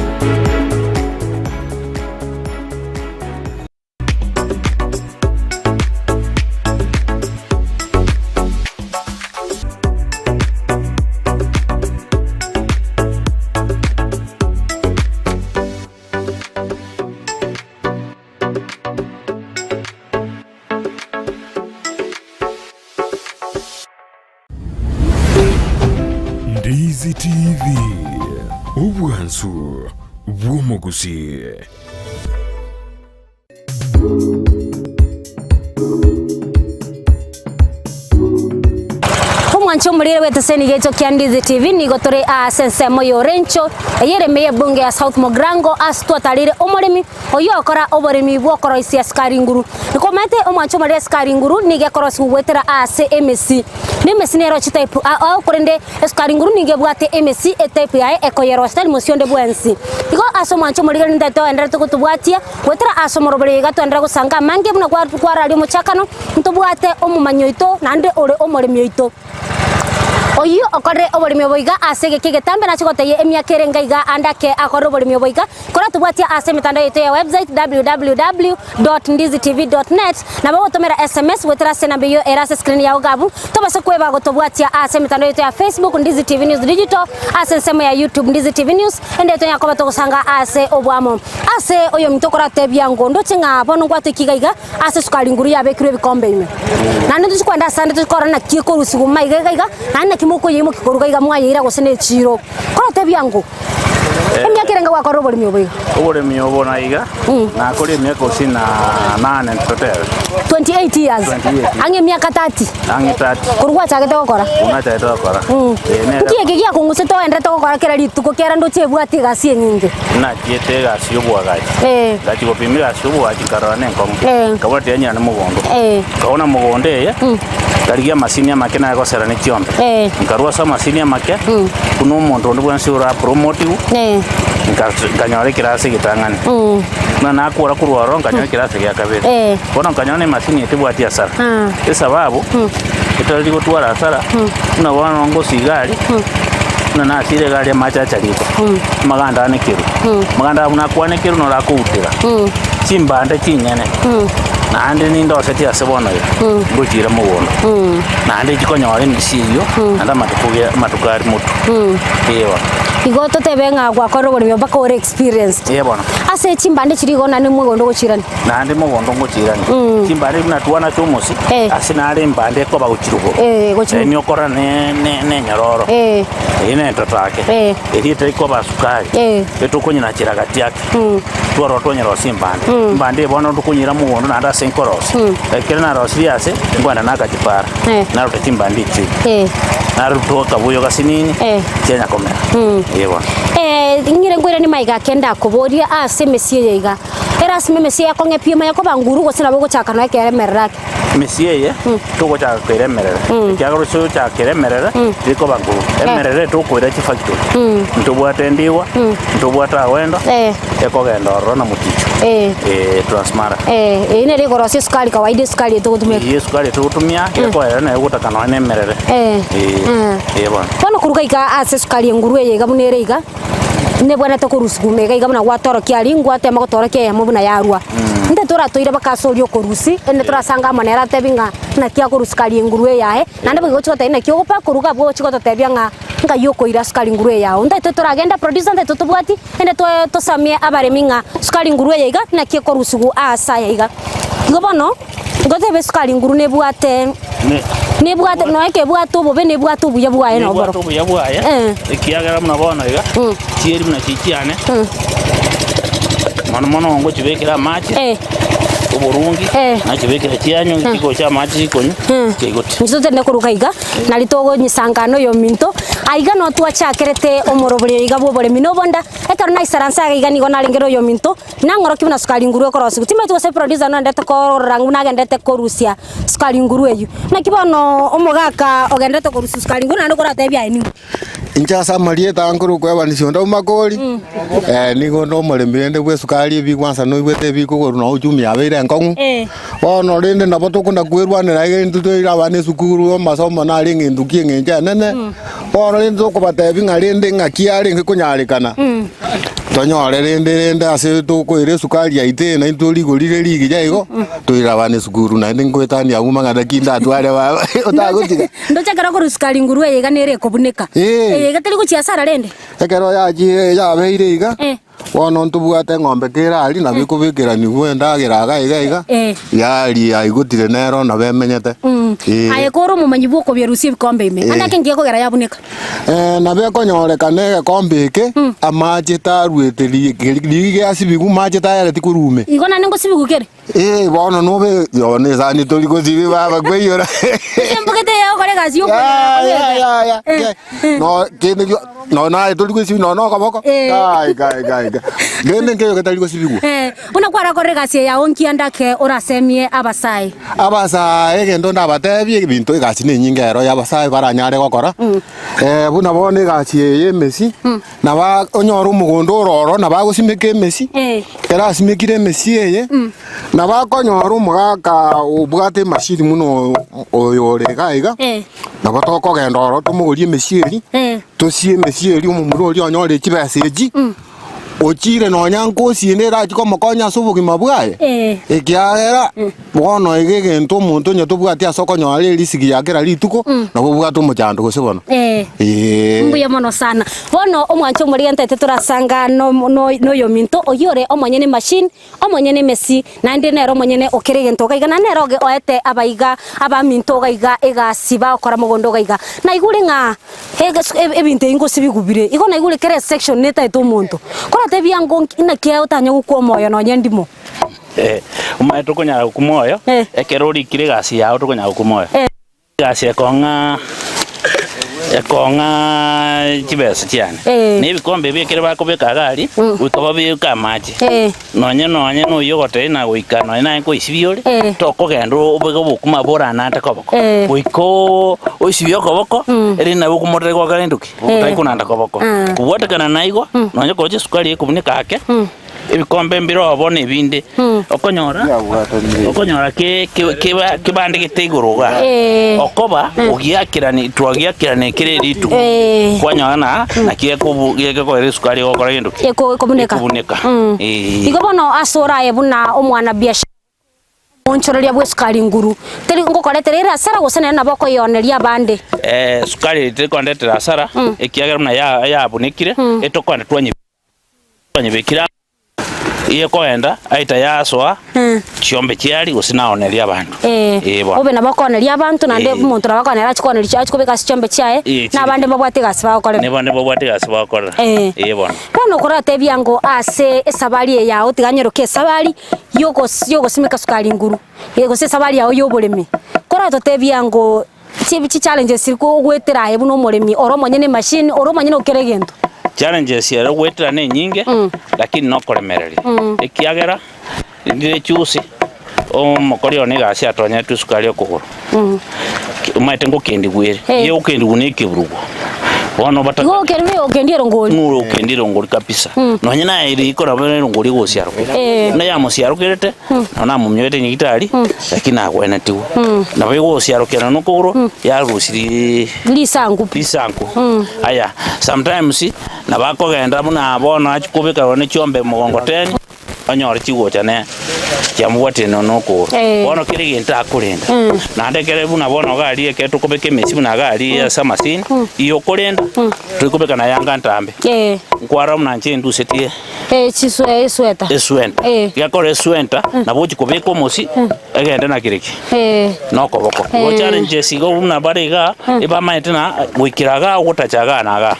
Ndizi TV, obwansu bw'omogusii. Omwancho omorire bw'eteseni giecho kia Ndizi TV nigo tore ase ensemo ya Orencho eye ere ime y'ebunge ya South Mugirango ase twatarire omoremi oyio okora oboremi bw'okoroisia sukari nguru. Nikomanyete omwancho omorire esukari nguru nigo ekorosigwa goetera ase emesi. Na emesi nero chitype ao korende esukari nguru nigo ebwate emesi etype yaye ekoyerosia tari mosi onde bwensi. Igo ase omwancho omorire nintagete oenderete gotobwatia Goetera ase omoroberi iga twenderere gosanga amange buna kwararia omochakano, ntobwate omomanyi oito naende ore omoremi oito. Oyio okorire oboremi obo iga ase egeka egetambe nache gotebia emiaka ere enga iga ande ake akorire oboremi obo iga, koratobwatie ase emetandao yaito ya website www.ndizitv.net nabo ogotomera sms goetera ase enamba eyio ere ase screen yao iga abwo, tobase kweba gotobwatia ase emetandao yaito ya Facebook Ndizi TV News Digital, ase ensemo ya YouTube Ndizi TV News, ende tonya koba togosanga ase oboamo. Ase oyominto okoratebia ng'o ndoche ng'a bono ngwatoikia iga iga ase esukari nguru yabekirwe ebikombe ime. Naende ntochie kogenda ase ande tochie korora naki ekorusigwa maiga iga iga, naende naki mokoyeimokia koruga iga mwayeira gose na echiiro. Koratebia ng'o, emiaka erenge gwakorire oboremi obo iga? Oboremi obo na iga, nakore emiaka gose na nane totebe. 28 years. 28. Ang'e emiaka 30. Ang'e 30. Korwa gwachagete gokora? Korwa nachagete gokora. Eh, nere- Nki eke giakong'usete oenderete gokora kera rituko kera ndoche ebwate egasi enyinge? Nachiete egasi y'oboagachi. Eh. Ngachia gopima egasi y'oboagachi nkarora nenkong'u. Eh. Nkabora tiga nyirane mogondo. Eh. Nkaona mogondo eye, nkarigia amasini amake naye gosera ne chiombe. Eh. Nkarwa ase amasini amake, buna omonto onde bwensi ora promotiwu, Eh. nka- nkanyora ekerasi egetang'ani. Buna nakora korwa ororo nkanyora ekerasi gia kabere. Eh. Bono nkanyora na emasini eye tebwati hasara. Ah. Esababu, etarari gotwara hasara, buna bono ngosia egari, buna nasire egari amache acha riko, amaganda anekerwe, amaganda aya buna akwanekerwe noro akoutera, chimbande chinyene, naende nindosetie ase bono iga, ngochiira mogondo, naende chikonyora emisia eyio, naende amatuko ge amatuko aria motwe, eh bono. Igo totebe ng'a gwakorire oboremi obo mpaka ore experienced. Eh bono. Ase chimbande chiria igo naende mogondo ogochiirania. Naende mogondo ngochiirania. Chimbande buna twana chi'omosie, Eh. ase nare embande ekoba gochia rogoro. Eh, gochia Eri niokora ne- ne- nenyororo. Eh. Eri nentoto ake. Eh. Eri etari koba sukari. Eh. Etokonyinachera gati ake. Twarora twanyerosia embande. Embande eye bono tokonyira mogondo naende ase nkorosia. Ekero narosirie ase, nkoenda naaka chipara. Eh. Naruta chimbande echio. Eh. Naruta akabuyo gasinini, Eh. chianya komera. Ee bono. Eh, ng'ire nkoiranie maiga ake ndakoborie ase emesie eye iga. Erasima emesie yakong'e pi emanye koba nguru gose nabo ogochaka nonya ekero emerera ake. Emesie eye togochaka koira emerere, ekiagera ase ogochaka koira emerere rikoba nguru. Emerere tokoira chifactory, ntobwate endigwa, ntobwate awendo, Eh. ekogenda ororo na moticho, Eh. eh, Transmara. Eh, eyio nere ekorosia esukari kawaida esukari eye togotumeka. Eyio esukari togotumia, ekoera naye gotaka nonya na emerere. Eh. Eh, Eh. eh bono. Bono koruga iga ase esukari enguru eye iga buna ere iga, Nebwenerete korusuguma iga iga buna gwatorokia aria, ngwatema gotorokia eyemo buna yarua. Inte toratoire mpaka ase oria okorusia, ende torasanga amo nere atebi ng'a naki akorusia sukari enguru eyaye, naende boigo gochia gotebia naki ogopa koruga abwo ogochia gototebia ng'a nkai okoira sukari nguru eyao. Ntaete toragenda producer ntaete tobwati, ende toe tosamie abaremi ng'a sukari nguru eye iga naki ekorusigwa ase aya iga. Igo bono, ngotebe esukari nguru nebwate. Nebwate nonya kebwate obobe nebwate obuya bwaye nabo Nebwate borobwo. obuya bwaye, Eh. ekiagera buna bono iga, chieri buna chiria chiane, mono mono ngochibekera amache, Eh. oborungi, Eh. nachibekera chianywa, chigocha amache chikonywa, chiaigotire. Inche totende koruga iga, nari togonyisanga na oyominto, aiga noo twachakerete omoroberio iga bwa oboremi na obonda, ekero naisaransa iga iga nigo narengere oyominto, Nang'orokia buna sukari nguru ekorosigwa. Timanyeti gose producer nondete korora ng'u nagendete korusia sukari nguru eyio. Naki bono omogaka ogenderete korusia sukari nguru naende okoratebia aye ning'o? Inche ase amarieta aya nkorokwa Evans Ondabu Makori, nigo onde omoremi rende bwa esukari ebigwansa noigwete ebikogorwa noo uchumi yabeire enkong'u. Bono rende nabo tokona kwerwanera iga intwe toire abana esukuru amasomo nare eng'entu ki eng'encho enene, bono rende tokobatebia ng'a rende ng'aki yarenge konyarekana. Tonyore rende rende ase tokoira esukari yaito eye naintwe rigori rire rigiya igo, toire abana esukuru naende nkoetania abwo mang'ana ki ndatware baba otagotiga. Ndoche ekero okorwa sukari nguru eye iga nere ekobuneka. Ee. Eye iga teri gochia asara rende? Ekero yachire yabeire iga, Eh. Bono ntobwate eng'ombe kere aria nabo ekobekeranigwa endagera iga iga iga, Eh. yaria yaigotire nero nabo emenyete. Eh. Aye kore omomanyi bw'okobiarusia ebikombe ime, Eh. ande ake ngiya kogera yabuneka. Nabo ekonyorekana egekombe eke, amache taruete ri- ri- rigiya asibigwe mache tayareti korwa ime. Igo naende ngosibigwa kere. Ee, bono nobe bono esani tori gosibi baba kweiyora. Ase embugete eye ogokora egasi ya Ya, ya, ya, ya. Eh, Ke- No kende gio no naye tori gosibi nonya okoboko. Eh. Kai, kai, kai, kai. Rende nkeiyo getari gosibigwa. Eh, buna kwarakorire egasi eye yao nkianda ake orasemie abasae. Abasae egento ndabatebie ebinto egasi nenyinge ero ya abasae baranyare gokora. Buna bono egasi eye ya emesi, nabo onyore omogondo ore ororo nabo agosimeka emesi, ekero asimekire emesi eye, nabo akonyora omogaka obwate emashini buna oyo ore iga iga, nabo tokogenda ororo tomogorie emesi eria, tosie emesi eria omomura oria onyore chibesa echi. Ochiire nonya nkosi ende erachie komokonya ase obogima bwaye, ekiagera bono iga egento omonto onye tobwati ase okonyora erisiki ya kera rituko, nabo obwate omochando gose bono. Eeh. Mbuya mono sana. Bono omwancho omoria ntaete torasanga no- no- noyominto oyio ore omonyene emachine, omonyene emesi, naende nere omonyene o kera egento iga iga, naende nere oge oete abaiga abaminto iga iga egasi bagokora mogondo iga iga. Naigure ng'a egesu ebinto ebi ngosibigwa bire, igo naigure kera esection netaete omonto. Koratebia ngo nki naki aye otanye gokwa omoyo nonye ndimo. Omanyete tokonyara gokwa moyo, Eh. ekero orikire egasi yao tokonyara gokwa moyo. Eh. Egasi ekong'a ekong'aa chibesa chiane, Eh. na ebikombe ebi ekere bakobeka iga aria, goika babeke amache. Eh. Nonye nonye na oyio ogotebia na goika nonye naye nkoisibia ore, Eh. tokogenda obeke obokima boranante koboko. Eh. Goika oo oisibie okoboko, erinde nabo okomorera gwakora gento ki? Otari konanta koboko. Ah. Kobwatekana na igo, nonye koroche esukari ekobuneka ake, Ebikombe mbire oo bono ebinde, okonyora okonyora ke- ke- keba kebandegete igoro igaa, Eh. okoba ogiakerani twagiakerani kere rituko, Eh. kwanyora na naki ekobu gekoera esukari egokora gento ki? Eko- ekobuneka. Ekobuneka, Mm. eh. Igo bono ase oraye buna omwanabiashara Omoonchoreria bw'esukari nguru teri ngokoretera ere asara gose nere nabo okoyeoneria abande. Esukari eye terikondetera asara, ekiagera buna ya- yabunekire, etokoenda twanyi twanyebekire amo, eyekogenda aita yasoa chiombe chiaria gose naoneria abanto. Eh, bono. Obe nabo okooneria abanto naende Eh. omonto nabo akoonera ache kooneria chi ache kobeka ase chiombe chiaye, Eh, chiri. na abande mbabwate egasi bagokorera. Nibo nibabwate egasi bagokorera. Eh. Eh, bono. Bono okoratebia ng'o ase esabari eye yao tiga nyeroke esabari. Yogosimeka sukari nguru, gose esabari yao y'oboremi, koratotebia ngo chichallenges chiri kogoetera aye buna omoremi ore omonyene emachine, ore omonyene o kera egento. Challenges ere ogoetera ne enyinge, lakini nokoremereria, ekiagera rinde echusi omokori one egasi atonyetwe esukari okogoro, omanyete ngokendigwa ere, Eh. igo ogokendigwa na ekeburugo, bono bataka Igo okendigwa okendia erongori. Ng'ura okendia erongori kabisa, nonye naye riko nabo erongori egosiaroka, Eh. buna yamosiarokerete, nabo namominyorete nyagitari, lakini nagwenetigwe. Nabo egosiarokera na okogoro, yarusirie Risangu pi. risanku. Aya, sometimes, nabo akogenda buna bono achia kobeka nonye chiombe mogongoteni. Onyore chigocha ne chiamobwatire nonya nokogoro. Eh. Bono kera egento akorenda. Naende ekere buna bono iga aria ekero tokobeka emesi buna iga aria ase amasini, iyo okorenda, torikobeka na yanga ntambe. Eh. Nkwarora buna inche ndusetie Eh, chiswe esweta. eswenta. Eh. Gekora eswenta, nabo ochi kobeka omosi, egende na kereki. Eh. Nokoboko. Igo Eh. challenges igo buna bare igaa, ebamaete na goikera igaa ogotacha igaa na igaa.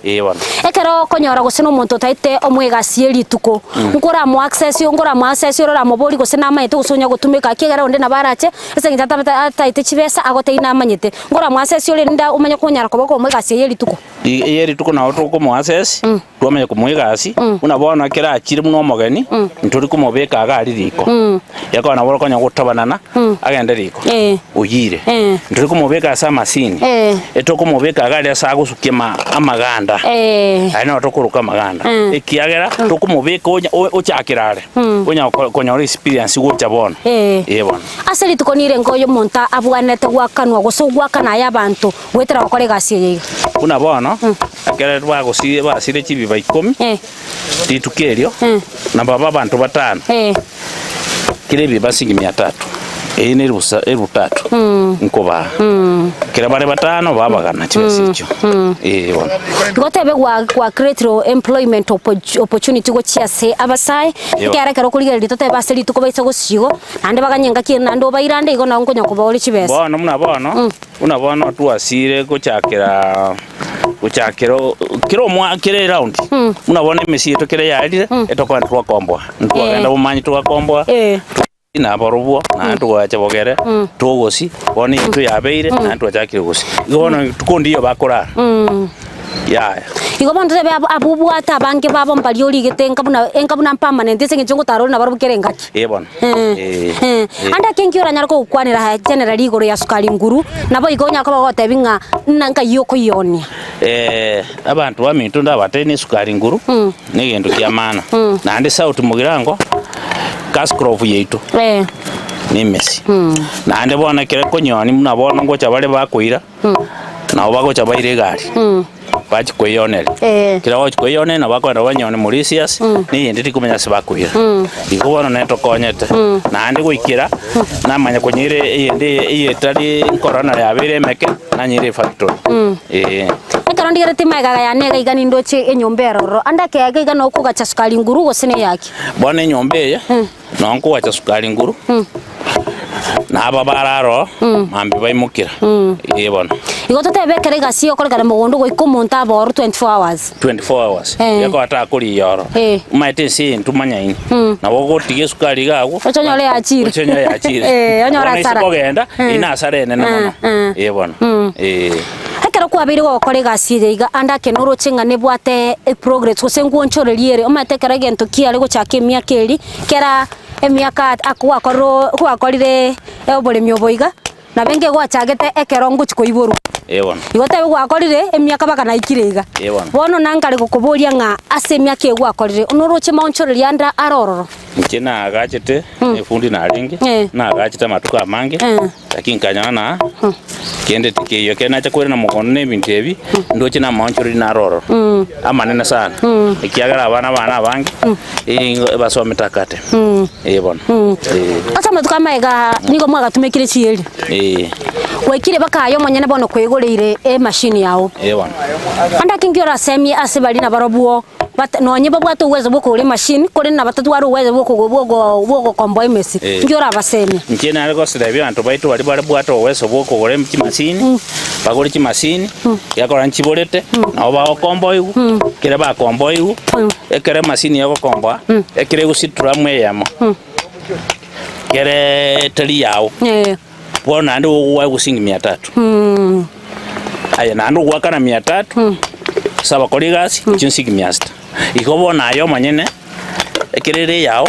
Eh bono. Ekero okonyora gose na omonto otaete omoe egasi ye rituko, nkoramo access nkoramo access ore oramoborie gose namanyete gose onya gotumeka ekiagera onde nabo arache ase eng'encho atabete ataete chibesa agotebie namanyete. Nkoramo access ore rende omanye konyara koba okomoa egasi eye ye rituko. Eye rituko nabo tokomoa access, twamanya komoa egasi, buna bono ekero achire buna omogeni, ntori komobeka iga aria riko. Gekogera nabo okonya gotabanana, agende riko, oyire. Ntori komobeka ase amasini, etokomobeka iga aria ase agosukia ama amaganda, aria nabo tokoroka amaganda, ekiagera tokomobeka onya ochakera are, onya konyora experience gocha bono, eh bono. Ase rituko nirengo oyomonto abwenerete goakanwa gose ogoakana aye abanto Goetera gokora egasi eye iga. Buna bono, ekero twagosirie basire chibiba ikomi Eh. rituko erio, Eh. na baba abanto batano, Eh. kera ebiba silingi mia tatu. Eyio ne erusa elfu tatu nkobaa. Ekero bare batano babagana chibesa echio. Ee bono. Igo otebe gwa gwa create employment opportunity gochia ase abasae, Eyo. ekiagera ekero okorigereria totebe ase rituko baise gosiwa igo, naende baganye engaki ende naende obaire ande igo nabo nkonya kobaoria chibesa. Bono buna bono, buna bono twasire gochakera gochakera o kera omwa kera eround, buna bono emesie yaito kera yaerire, etokogenda twakomboa, ntwagenda bomanyi twakomboa. Nabarobwo naende togacha bogere, togosi, bono intwe yabeire, naende twachakire gosi. Igo bono rituko ndiyo bakorara. Yaya. Igo bono totebe abwo abwo obwate abange babo mbaria origete enka buna enka buna permanent ase eng'encho ngotara ore nabarobwo kera engaki. Ee bono. Eh, Eh. Ande ake nki oranyare kogokwanera generally igoro ya sukari nguru, naboigo onyare koba ogotebi ng'a ng'a nkai okoyionia. Abanto baminto ndabatebie ne esukari nguru, na egento kia maana. Naende sauti mogirango, Kascrof yaito na emesi. Naende bono ekero ekonyoni buna bono ngocha bare bakoira, nabo bagocha baire egari, bachia koeyoneria. Ekero bagochia koeyoneria nabo bakogenda banyone Mauritius, na eyende tikomanya ase bakoira. Igo bono netokonyete. Naende goikera, namanya konyeira eyende eyetari nkorora yabeire emeke, nanyere efactory. Eeh. Ekero ndigereti magega yane iga iga nindoche enyomba ere ororo, ande ekeega iga nokogacha sukari nguru gose neyaki. Bono enyomba eye, noo nkogacha sukari nguru, na aba bare aroro, mambia baimokera, ee bono. Igo totebe ekero egasi egokorekana mogondo goika omonto abe ororo 24 hours. 24 hours, Eh. gekoba takorigia ororo. Eh. Omanyete ense eye intwe manyaini, nabo ogotiga esukari iga agwo, Oche onyore yachire. oche onyore yachire. Eh, onyore Bono ase hasara. kogenda, Eh. eye na hasara enene Eh, mono, eh. ee bono, eh. Ekero kwabeire gogokora egasi eye iga, ande ake noroche ng'a nebwate eprogress gose ngwonchoreria ere, omanyete ekero egento kiare gochaka emiaka eria, kera emiaka gwakorire gwakorire oboremi obo iga, nabo enke gwachagete ekero ngochia koiborwa. Ee bono. Igo otebe gwakorire emiaka mpaka naikire iga. Ee bono. Bono nankare gokoboria ng'a ase emiaka eye gwakorire, noroche maonchoreria ande are ororo? Inche naagachete, efundi narenge, Eh. naagachete amatuko amange, Eh. lakini nkanyora na kende tikeiyo. Ekero nacha koirana mogondo na ebinto ebi, ndoche na amaonchoreri naro ororo, amanene sana, ekiagera abana bane abange, eh, basomete akate. Eh bono, eh. Ase amatuko amaega nigo mwagatumekire chieri, Eh. gwaikire mpaka aye omonyene bono kwegoreire emashini yao. Eh bono. Ande ake nki orasemie ase baria nabarobwo But nonye babwate owezo bw'okogora emachine, korende nabatatware owezo bw'okogo bw'ogo bw'ogokomboa emesi, Eh. inki orabasemie? Inche nare gosira abanto baito baria bare bwate oweso bw'okogora em chimasini, bagore chimasini, gekogera nchiborete, nabo bagokomboigwa, ekere bakomboigwa, ekero emasini egokomboa, ekero egositura amo eyemo, kereee tari yao, Eh. bono naende ogogoa egosingi mia tatu. Aye naende ogoakana mia tatu, ase abakori egasi, echio nsingi mia sita. Igo bono aye omonyene, ekero ere eyao,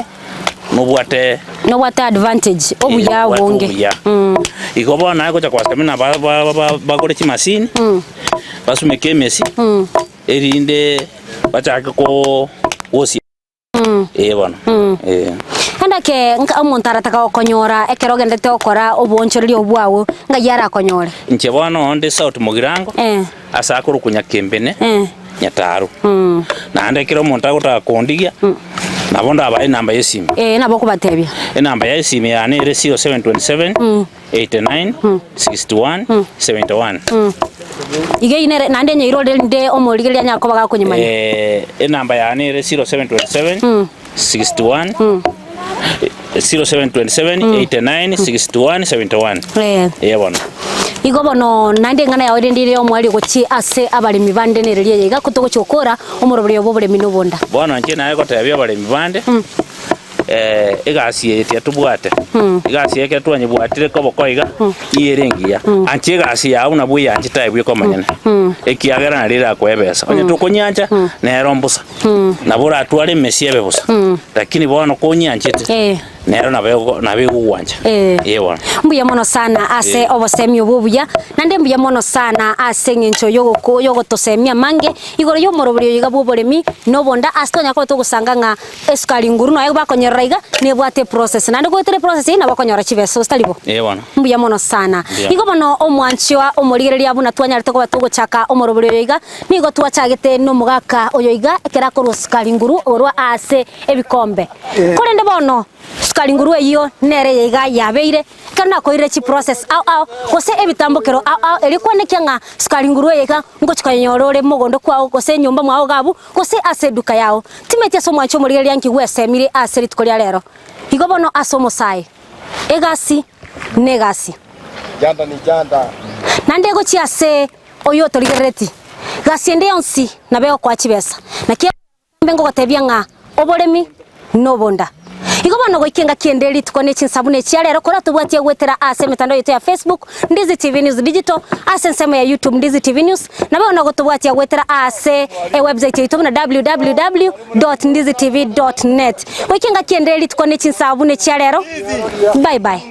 nobwate Nobwate advantage, obuya obwate obonge. obuya. Igo bono naye gocha kwasema buna ba- ba- ba- bagore chimasini, basumeke emesi, erinde bachake ko gosia. Ee bono, ee. Naende eke nka omonto arataka gokonyora ekero ogendete gokora oboonchoreria obwo bwao, ng'ai arakonyore? Inche bono onde South Mugirango, Eh. ase akorokwa Nyakembene, Eh. Nyataru. Naende ekero omonto agotaka kondigia, nabo ndabae enamba ya esimi. Eh, nabo okobatebia. Enamba ya esimi yane ere 0727 89 61 71. Iga eyio nere naende nyeirore rinde omorigereria anyare koba gakonyemanya. Eh, enamba yane ere 0727 61 0727 89 61 71. Eh. Ee bono. Igo bono naende eng'ana yao rende ere omwari gochia ase abaremi bande nereri eye iga togochia gokora omoroberio bw'oboremi na obonda. Bono inche naye gotebia abaremi bande Egasi eye tiyatobwate, egasi eye ekero twanyebwatire koboko iga, nigo ere engiya. Ancha egasi yao buna bweyanchete aye bweka omonyene, ekiagera nario erakoe ebesa. Onye tokonyiancha, nero mbosa, nabo oratware emesie ebe bosa, lakini bono konyianchete, Eh. nero nabo ego nabo egogwancha. Eh. Ee bono. Mbuya mono sana ase Eh. obosemi obwo obuya, naende mbuya mono sana ase eng'encho yogoko yogotosemia amange, igoro y'omoroberio oyo iga bw'oboremi, na obonda ase tonyara koba togosanga ng'a Esukari nguru nonya bakonyorora iga nebwate eprocess naende goetera eprocess eyio nabo okonyora chibesa gose tari bo? Ee bono. Mbuya mono sana. Mbuya. Igo bono omwanchwa omorigereria buna twanyarete koba togochaka omorobori oyo iga, nigo twachagete nomogaka oyo iga ekero akorwa sukari nguru orwa ase ebikombe. Korende bono. Sukari nguru eyio nere eye iga yabeire, ekero nakoirire chiprocess ao ao, gose ebitambokero ao ao, erio kwanekia ng'a sukari nguru eye iga ngochia koyenyora ore mogondo kwao, gose enyomba mwao iga abwo, gose ase eduka yao. Timeti ase omwancho omorigereria nki gwesemire ase rituko ria rero. Igo bono ase omosae, egasi negasi. Janta ni janta. Naende gochia ase oyo otorigerereti, gasi ende yonsi nabo egokoa chibesa. Naki mbe ngogotebia ng'a oboremi nobonda. Igo bono goika engaki ende rituko ne chinsabu ne chia rero koratobwatie goetera ase emetandao yaito ya Facebook, Ndizi TV News Digital, ase ensemo ya YouTube Ndizi TV News, nabo bono gotobwatia goetera ase ewebsite yaito buna www.ndizitv.net. Goika engaki ende rituko ne chinsabu ne chia rero, bye bye.